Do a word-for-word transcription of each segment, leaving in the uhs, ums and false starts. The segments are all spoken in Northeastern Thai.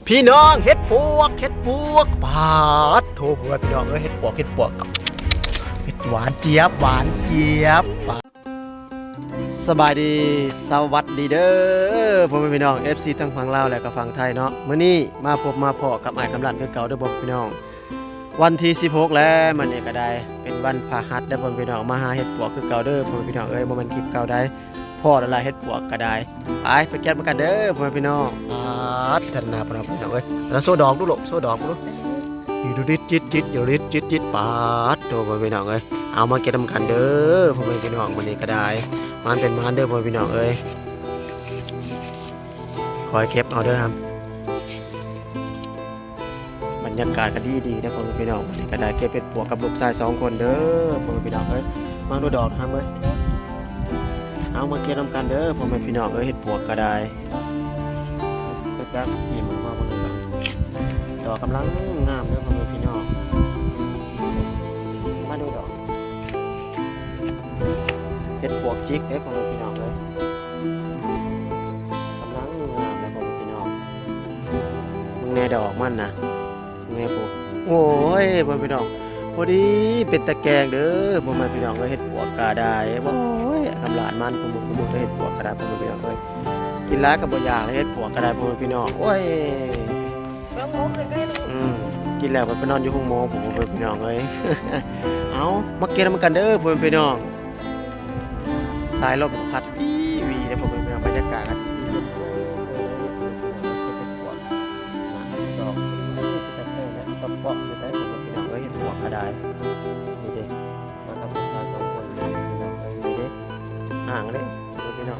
พี่น้อง เห็ดปวก เห็ดปวก ปาดโถ พ่อแม่พี่น้องเอ้ย เห็ดปวก เห็ดปวก เห็ดหวานเจี๊ยบ หวานเจี๊ยบ ปาด สบายดี สวัสดีเด้อ พ่อแม่พี่น้อง เอฟซี ทั้งฝั่งลาวและก็ฝั่งไทยเนาะ มื้อนี้มาพบมาพ้อกับอ้ายคำลั่นคือเก่าเด้อ พ่อแม่พี่น้อง วันที่สิบหกแล้ว มื้อนี้ก็ได้ เป็นวันพฤหัสเด้อ พ่อแม่พี่น้อง มาหาเห็ดปวกคือเก่าเด้อ พ่อแม่พี่น้องเอ้ย บ่แม่นคลิปเก่าได้ พ้อแล้วล่ะ เห็ดปวกก็ได้ ไป ไปเก็บนำกันเด้อ พ่อแม่พี่น้อง ปาด ทันนา พ่อแม่พี่น้องเอ้ย แล้วโซ่ดอกดูลูก โซ่ดอกดู อยู่ดูดิดจิดจิด อยู่ดิดจิดจิด ปาดโถ พ่อแม่พี่น้องเอ้ย เอามาเก็บนำกันเด้อ พ่อแม่พี่น้อง มื้อนี้ก็ได้ หมานเป็นหมานเด้อ พ่อแม่พี่น้องเอ้ย คอยเก็บเอาเด้อครับ บรรยากาศก็ดีดีนะ พ่อแม่พี่น้อง มื้อนี้ก็ได้เก็บเห็ดปวกกับลูกชายสองคนเด้อ พ่อแม่พี่น้องเอ้ย มาดูดอกทำเอ้ย เอามาเก็บนำกันเด้อ พ่อแม่พี่น้องเอ้ย เห็ดปวกก็ได้ ไปจักกินมาบ่เบิ่งดอก ดอกกำลังงามเด้อ พ่อแม่พี่น้อง มาดูดอก เห็ดปวกจิกเด้อ พ่อแม่พี่น้องเอ้ย กำลังงามเลย พ่อแม่พี่น้อง เบิ่งแน่ดอกมันนะ เบิ่งแน่ปุ๊บ โอ้ย พ่อแม่พี่น้อง พอดีเป็นตะแกรงเด้อ พ่อแม่พี่น้องเอ้ย เห็ดปวกก็ได้ โอ้ย คำหลานมัน พ่อแม่พี่น้อง เห็ดปวกก็ได้ พ่อแม่พี่น้องเอ้ย กินหลายก็บ่อยากเลย เห็ดปวกก็ได้ พ่อแม่พี่น้อง โอ้ย เบิ่งหมูขึ้นได้ลูก อืม กินแล้วก็ไปนอนอยู่ห้องหมอ พ่อแม่พี่น้องเอ้ย เอา มาเก็บนำกันเด้อ พ่อแม่พี่น้อง สายลมก็พัดวีวีนะ พ่อแม่พี่น้อง บรรยากาศก็ดีเย็นเว้ย เห็ดปวก ดอก ตะเกียบและตะปอกอยู่ได้ พ่อแม่พี่น้องเอ้ย เห็ดปวกก็ได้ นี่เด้ มากับลูกสาวสองคน พี่น้องเอ้ย นี่เด้ ห่างเลย พี่น้อง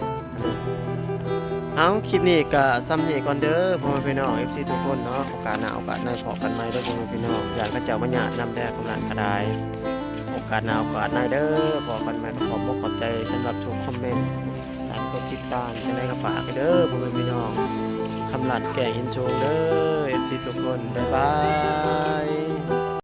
เอา คลิปนี้ก็ส่ำนี้ก่อนเด้อ พ่อแม่พี่น้อง เอฟซี ทุกคนเนาะ โอกาสหน้าโอกาสในพ้อกันใหม่เด้อ พ่อแม่พี่น้อง ย้านเขาเจ้ามาหยาดนำแด่ กำลังก็ได้ โอกาสหน้าโอกาสในเด้อ พ้อกันใหม่ ก็ขอบอกขอบใจสำหรับทุกคอมเมนต์ การกดติดตาม จั่งใดก็ฝากให้เด้อ พ่อแม่พี่น้อง คำลั่นแก้งหินสูงเด้อ เอฟซี ทุกคน บ๊ายบาย